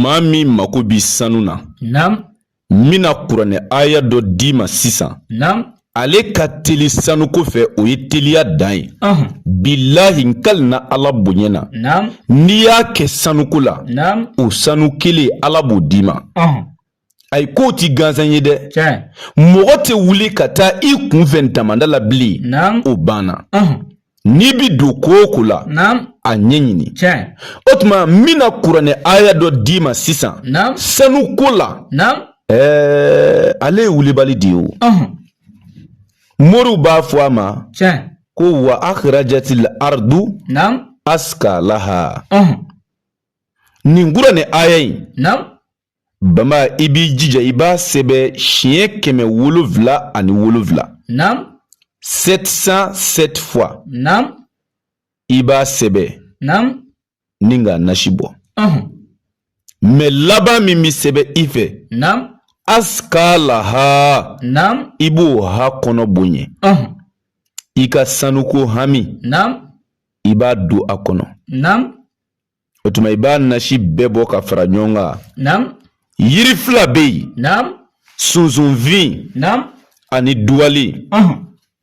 Maa min mako bi sanu na, n bɛna kuranɛ aya dɔ d'i ma sisan. Ale ka teli sanuko fɛ, o ye teliya dan ye. Bilahi, n kalina Ala bonya na, n'i y'a kɛ sanuko la, o sanu kelen, Ala b'o d'i ma. Ayi, k'o ti gansan ye dɛ. Mɔgɔ tɛ wuli ka taa i kunfɛ damanda la bilen, o banna. N'i bi don ko o ko la, a ɲɛɲini. O tuma, n bɛna kuranɛ aya dɔ d'i ma sisan sanuko la. Ɛɛ, ale ye wulibali de ye. O moriw b'a fɔ a ma ko wa akhrajatil ardu askalaha. Nin kuranɛ aya in, bama, i b'i jija, i b'a sɛbɛn siɲɛ 707, 707 fois. I b'a sɛbɛn ni k'a nasi bɔ. Mais laban min bɛ sɛbɛn i fɛ, askalaha, i b'o ha kɔnɔ bonya. I ka sanuko hami, i b'a don a kɔnɔ. O tuma, i b'a nasi bɛɛ bɔ ka fara ɲɔgɔn kan. Yiri fila bɛ yen, sunsunfin ani duwalen.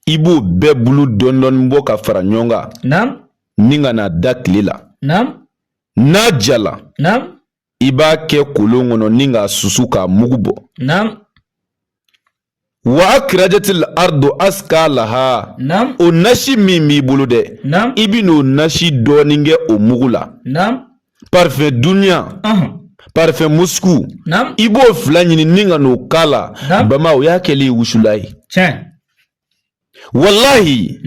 I b'o bɛɛ bulu dɔɔni dɔɔni bɔ ka fara ɲɔgɔn kan ni ka n'a da tile la. N'a jala, i b'a kɛ kolon kɔnɔ ni k'a susu k'a mugu bɔ. Wa akrajatil ardu askalaha, o nasi min b'i bolo dɛ, i bɛ n'o nasi dɔɔnin kɛ o mugu la. Parfum dunya, parfum musku, i b'o fila ɲini ni ka n'o k'a la. Bama, o y'a kɛlen ye wusula ye. Walahi,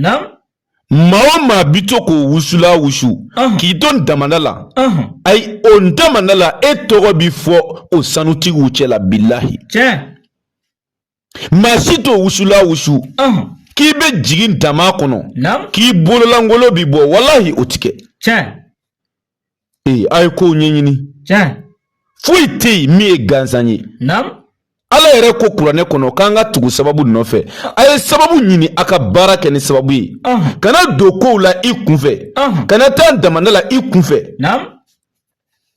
maa o maa bi to k'o wusula wusu k'i to damanda la, ayi, o damanda la, e tɔgɔ bi fɔ o sanutigiw cɛ la. Bilahi, maa si t'o wusula wusu k'i bɛ jigin dama kɔnɔ k'i bololankolon bi bɔ. Walahi, o ti kɛ. Ee, a ye kow ɲɛɲini. Foyi tɛ yen min ye gansan ye. Ala yɛrɛ ko kuranɛ kɔnɔ k'an ka tugu sababu nɔfɛ. A ye sababu ɲini, a ka baara kɛ ni sababu ye. Kana don kow la i kunfɛ, kana taa damanda la i kunfɛ.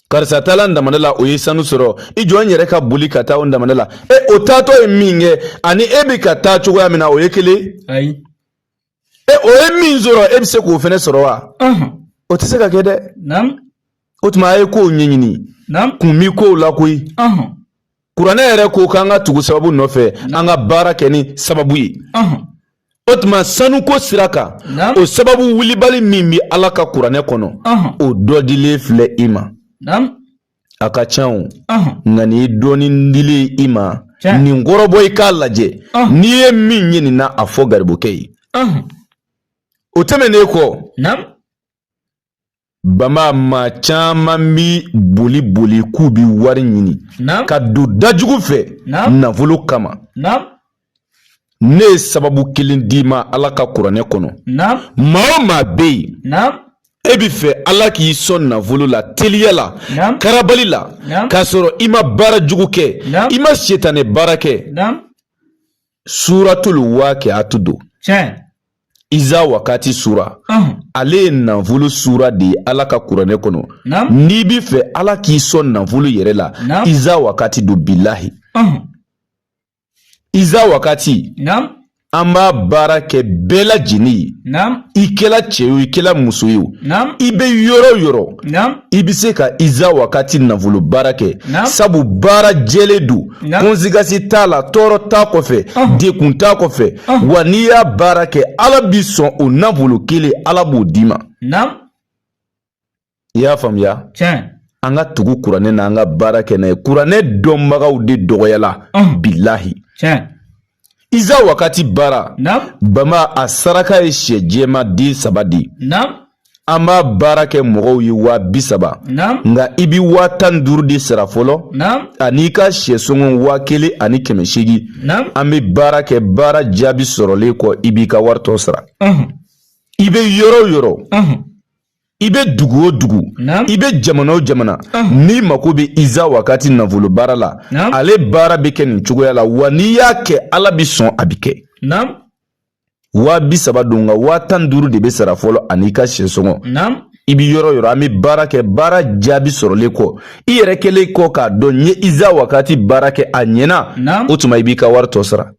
Karisa taala damanda la, o ye sanu sɔrɔ, i jɔ n yɛrɛ ka boli ka taa o damanda la. E, o taatɔ ye min kɛ ani e bɛ ka taa cogoya min na, o ye kelen? Ayi. E, o ye min sɔrɔ, e bɛ se k'o fɛnɛ sɔrɔ wa? O tɛ se ka kɛ dɛ. O tuma, a ye kow ɲɛɲini. Kun bi kow la koyi. Kuranɛ yɛrɛ ko k'an ka tugu sababu nɔfɛ, an ka baara kɛ ni sababu ye. O tuma, sanuko sira kan, o sababu wulibali min bɛ Ala ka kuranɛ kɔnɔ, o dɔ dilen filɛ i ma. A ka ca o, nka nin ye dɔɔnin dilen i ma. Nin kɔrɔbɔ, i k'a lajɛ. N'i ye min ye nin na, a fɔ garibukɛ ye. O tɛmɛnen kɔ, bama, maa caman bi boli boli k'u bi wari ɲini ka don dajugu fɛ nafolo kama. Ne ye sababu kelen d'i ma Ala ka kuranɛ kɔnɔ. Maa o maa bɛ yen, e bɛ fɛ Ala k'i sɔn nafolo la teliya la, karabali la, k'a sɔrɔ i ma baara jugu kɛ, i ma setanɛ baara kɛ, suratul waqi'atu don. Iza wakati sura, ale ye nafolo sura de ye Ala ka kuranɛ kɔnɔ. N'i bɛ fɛ Ala k'i sɔn nafolo yɛrɛ la, iza wakati don. Bilahi, iza wakati, an b'a baara kɛ bɛɛ lajɛlen ye. I kɛla cɛ ye o, i kɛla muso ye o, i bɛ yɔrɔ o yɔrɔ, i bɛ se ka iza wakati nafolo baara kɛ, sabu baara jɛlen don, conséquence t'a la, tɔɔrɔ t'a kɔfɛ, dekun t'a kɔfɛ. Wa n'i y'a baara kɛ, Ala b'i sɔn o nafolo kelen, Ala b'o d'i ma. I y'a faamuya? An ka tugu kuranɛ na, an ka baara kɛ n'a ye. Kuranɛ dɔnbagaw de dɔgɔyala, bilahi. Iza wakati baara, bama, a saraka ye sɛ jɛma den 3 de ye. An b'a baara kɛ mɔgɔw ye 30 000, nka i bɛ 15 000 de sara fɔlɔ, ani ka sɛ sɔngɔ 1800. An bɛ baara kɛ, baara jaabi sɔrɔlen kɔ, i b'i ka wari tɔ sara. I bɛ yɔrɔ o yɔrɔ, i bɛ dugu o dugu, i bɛ jamana o jamana, n'i mako bɛ iza wakati nafolo baara la, ale baara bɛ kɛ nin cogoya la. Wa n'i y'a kɛ, Ala bɛ sɔn, a bɛ kɛ. 30 000 don, nka 15 000 de bɛ sara fɔlɔ, ani i ka sɛ sɔngɔ. I bɛ yɔrɔ o yɔrɔ, an bɛ baara kɛ. Baara jaabi sɔrɔlen kɔ, i yɛrɛ kɛlen kɔ k'a dɔn n ye iza wakati baara kɛ, a ɲɛna, o tuma i b'i ka wari tɔ sara.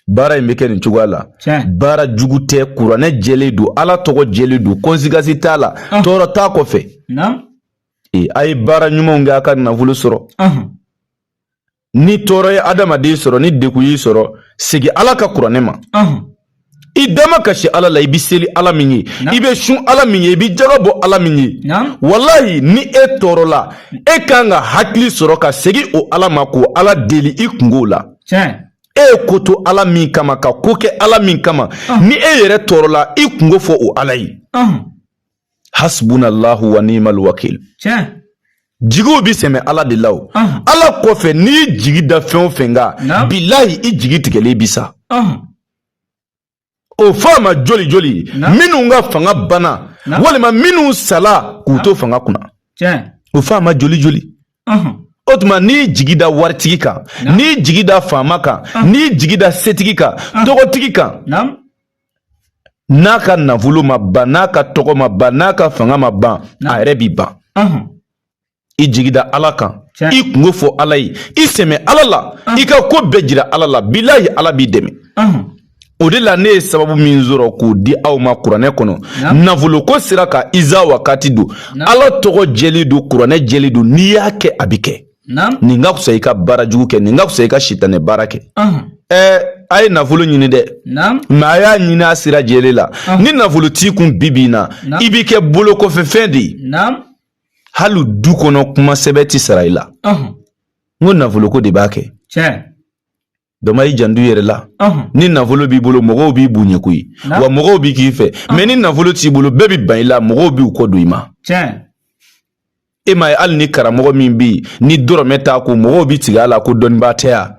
Baara in bɛ kɛ nin cogoya la. Baara jugu tɛ, kuranɛ jɛlen don, Ala tɔgɔ jɛlen don, conséquence t'a la, tɔɔrɔ t'a kɔfɛ. A ye baara ɲumanw kɛ, a ka nafolo sɔrɔ. Ni tɔɔrɔ ye adamaden sɔrɔ, ni degun y'i sɔrɔ, segin Ala ka kuranɛ ma. I damakasi Ala la. I bɛ seli Ala min ye, i bɛ sun Ala min ye, i bɛ jaga bɔ Ala min ye, walahi, ni e tɔɔrɔla, e kan ka hakili sɔrɔ ka segin o Ala ma, k'o Ala deli i kunko la. E ye ko to Ala min kama, ka ko kɛ Ala min kama, ni e yɛrɛ tɔɔrɔla, i kunko fɔ o Ala ye. Hasbunallahu wa ni'mal wakil. Jigiw bi sɛmɛ Ala de la. O Ala kɔfɛ, n'i y'i jigi da fɛn o fɛn kan, bilahi, i jigi tigɛlen bi sa. O faama joli joli minnu ka fanga banna, walima minnu sala k'u to fanga kunna, o faama joli joli. O tuma n'i y'i jigi da waritigi kan, n'i y'i jigi da faama kan, n'i y'i jigi da setigi kan, tɔgɔtigi kan, n'a ka nafolo ma ban, n'a ka tɔgɔ ma ban, n'a ka fanga ma ban, a yɛrɛ bi ban. I jigi da Ala kan, i kunko fɔ Ala ye, i sɛmɛ Ala la, i ka ko bɛɛ jira Ala la, bilahi, Ala b'i dɛmɛ. O de la ne ye sababu min sɔrɔ k'o di aw ma kuranɛ kɔnɔ, nafoloko sira kan, iza wakati don, Ala tɔgɔ jɛlen don, kuranɛ jɛlen don. N'i y'a kɛ, a bɛ kɛ. Nin ka fisa i ka baara jugu kɛ, nin ka fisa i ka sitanɛ baara kɛ. Ɛɛ, a ye nafolo ɲini dɛ, mais a y'a ɲini a sira jɛlen la. Ni nafolo t'i kun bi bi in na, i b'i kɛ bolokɔfɛfɛn de ye. Hali du kɔnɔ, kuma sɛbɛ ti sara i la. N ko nafoloko de b'a kɛ. Dɔma, i janto i yɛrɛ la. Ni nafolo b'i bolo, mɔgɔw b'i bonya koyi, wa mɔgɔw b'i k'i fɛ. Mais ni nafolo t'i bolo, bɛɛ bɛ ban i la, mɔgɔw b'u kɔ don i ma. E m'a ye, hali ni karamɔgɔ min bɛ yen, ni dɔrɔmɛ t'a kun, mɔgɔw bɛ tigɛ a la ko dɔnnibaa tɛ yan.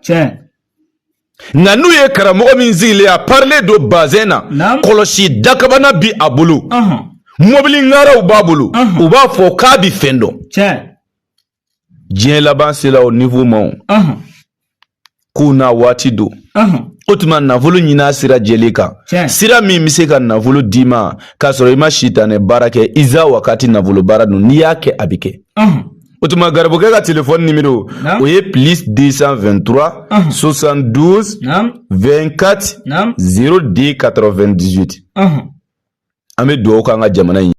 Nka n'u ye karamɔgɔ min sigilen, a parilen don bazɛn na, kɔlɔsi dakabana bi a bolo, mɔbili ŋaraw b'a bolo, u b'a fɔ k'a bi fɛn dɔn. Diɲɛ laban sera o niveau ma. O kow n'a waati don. O tuma nafolo ɲini a sira jɛlen kan, sira min bɛ se ka nafolo d'i ma k'a sɔrɔ i ma sitanɛ baara kɛ. Iza wakati nafolo baara dun, n'i y'a kɛ, a bɛ kɛ. O tuma garibukɛ ka telefɔni nimero, o ye plus 223 72 24 02 98. An bɛ dugawu k'an ka jamana in.